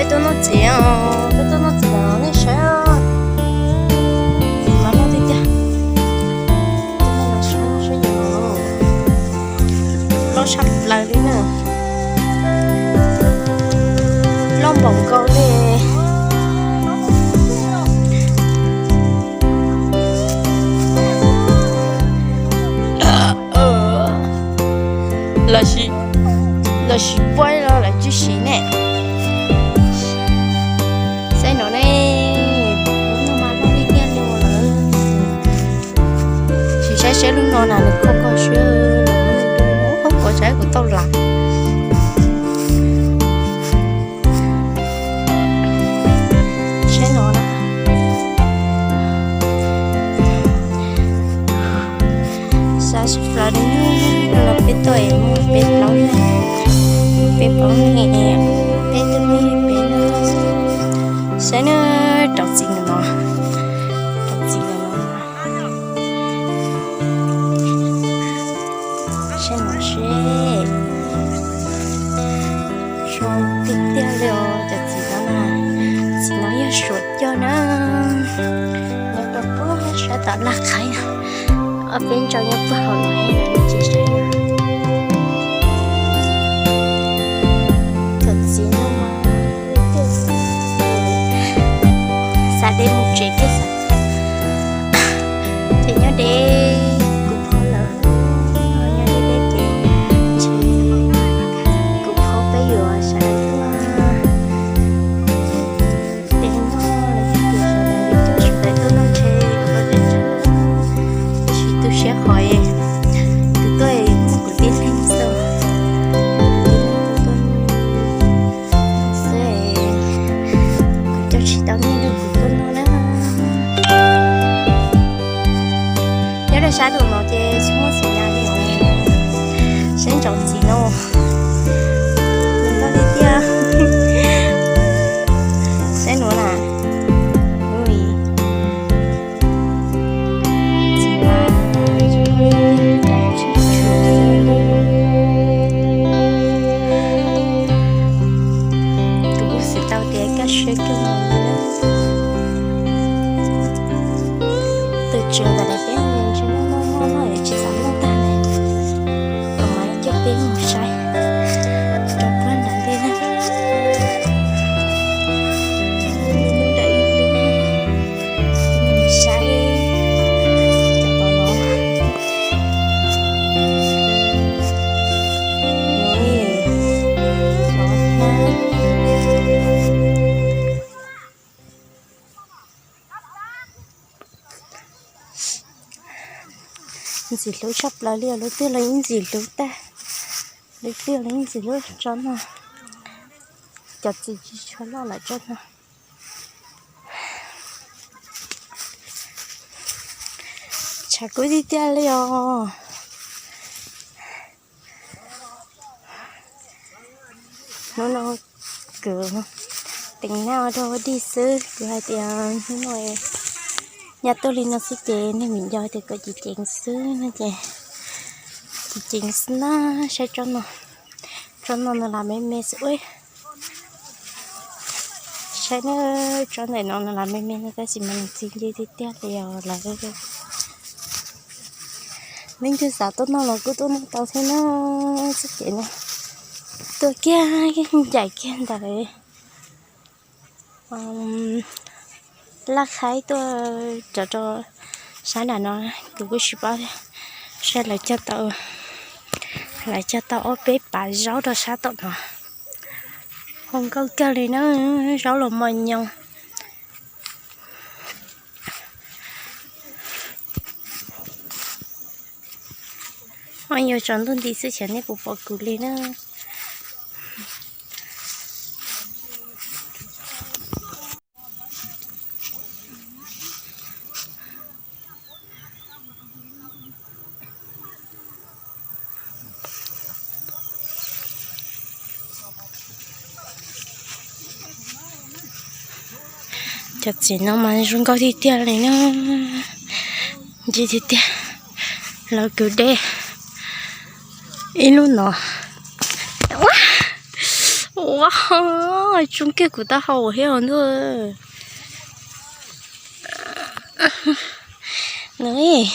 Peb tuaj noj txiv os, peb tuaj noj txiv os, nej saib os. Txiv mas loj tiag tiag. Loj tshaj plaws li na. Loj npaum nkaus li. Los sis, los sis puab los lawv tsis siv ne. Saib no ne, lub no mas loj tiag tiag li lawm. Tsis saib saib lub no na, nws kho kho siab, kuv saib kuv tau lav. Saib no na. Sab sab plaws li, no los peb tuaj es muaj peb plaub ne, peb plaub ne, peb tuaj muaj peb. Saib na, rau txiv no, rau txiv no. Saib no seb. Zoo tiag tiag li os cov txiv no na. Txiv no yog Suav coj na. Nyob rau puag sab tom Laj Qhaib, ob peb ntsaum nyob puag hauv no tsis saib. Cov txiv no mas xav de mus tsev kiag xav, ces nyob deb kuv phob lawm, nyob deb deb ces ntshe kuv phob peb yuav sawv tuaj de noj los yog tias sawv daws coj sawv daws tuaj noj ntshe kuv phob tseem tsam, tiam sis tu siab qhov es kuv tuaj muaj kuv tib leeg xwb, kuv tib leeg tuaj tuaj xwb, kuv coj tsis tau nyiaj rau kuv tuaj noj na. Nyob rau sab nraum no ces tsis muaj txiv na li os. Saib ntsoov txiv no, nws loj tiag tiag. Saib nuav na, ui, txiv na, kuv kuj xav tau tias kaj siab kawg nkaus li na. Tus tswv ntawm no peb ntshe noj noj noj noj yuav tsis xav noj tag li. Kuv mam li coj peb mus saib rau puag nram ntej na. Mus saib cov tod no. Ntxim hlub tshaj plaws li os, lub twg los yeej ntxim hlub tag, lub twg los yeej ntxim hlub tsob no. Cov txiv tsis tshua loj lawm tsob no. Tshav kub tiag tiag li os. Hnub no kuv teev naj rau dig xwb, kuv hais tias hnub no nyob tuaj li no xwb ces neeg vim nco tias kuv ceev ceev xwb no ces ceev ceev xwb na. Saib tsob no, tsob no nws lam me me xwb ua. Saib na, tsob ntawm no nws lam me me no tab sis mas nws txi nce tiag tiag li os lawv. Leej twg xav tuaj noj los kuj tuaj noj tau thiab na. Txoj kev no tuaj kiag ncaim kiag ntawm Laj Khaib tuaj rov rau sab nram no, kuv kuj tsis paub thiab. Saib lawv cog tau, lawv cog tau ob peb pav zaub rau sab tom no. Zoo nkauj kawg li na, zaub los mos nyoos. Ho yuav tsaus ntuj nti xwb xyov nej puas pom kuv li na. Cov txiv no mas zoo nkauj tiag tiag li na. Ntse tiag tiag. Los kuv de ib lub no. Pob, tsoo kiag kuv taub hau thiab ntuj. Nws,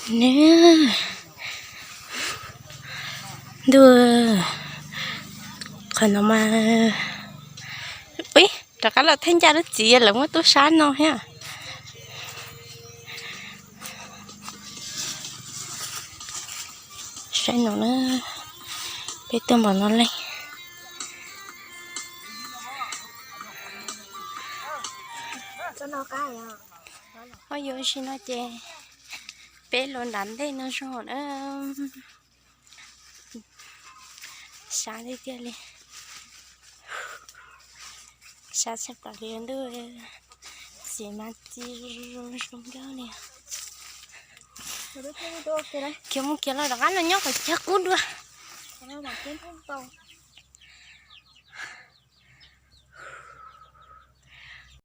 nws, ntuj, qhov no mas, ub, rov qab los thaj ncaj lub txiv lawv muab tub sab no thiab. Saib no na, peb tuaj npaum no leej. Ho yuav sim no ces peb los nram ntej no zoo na. Sab tiag tiag li. Sab tshaj plaws li ntuj. Txiv mas txi zoo zoo nkauj li. Khiav mus khiav los rov qab los nyob qhov chaw qub dua.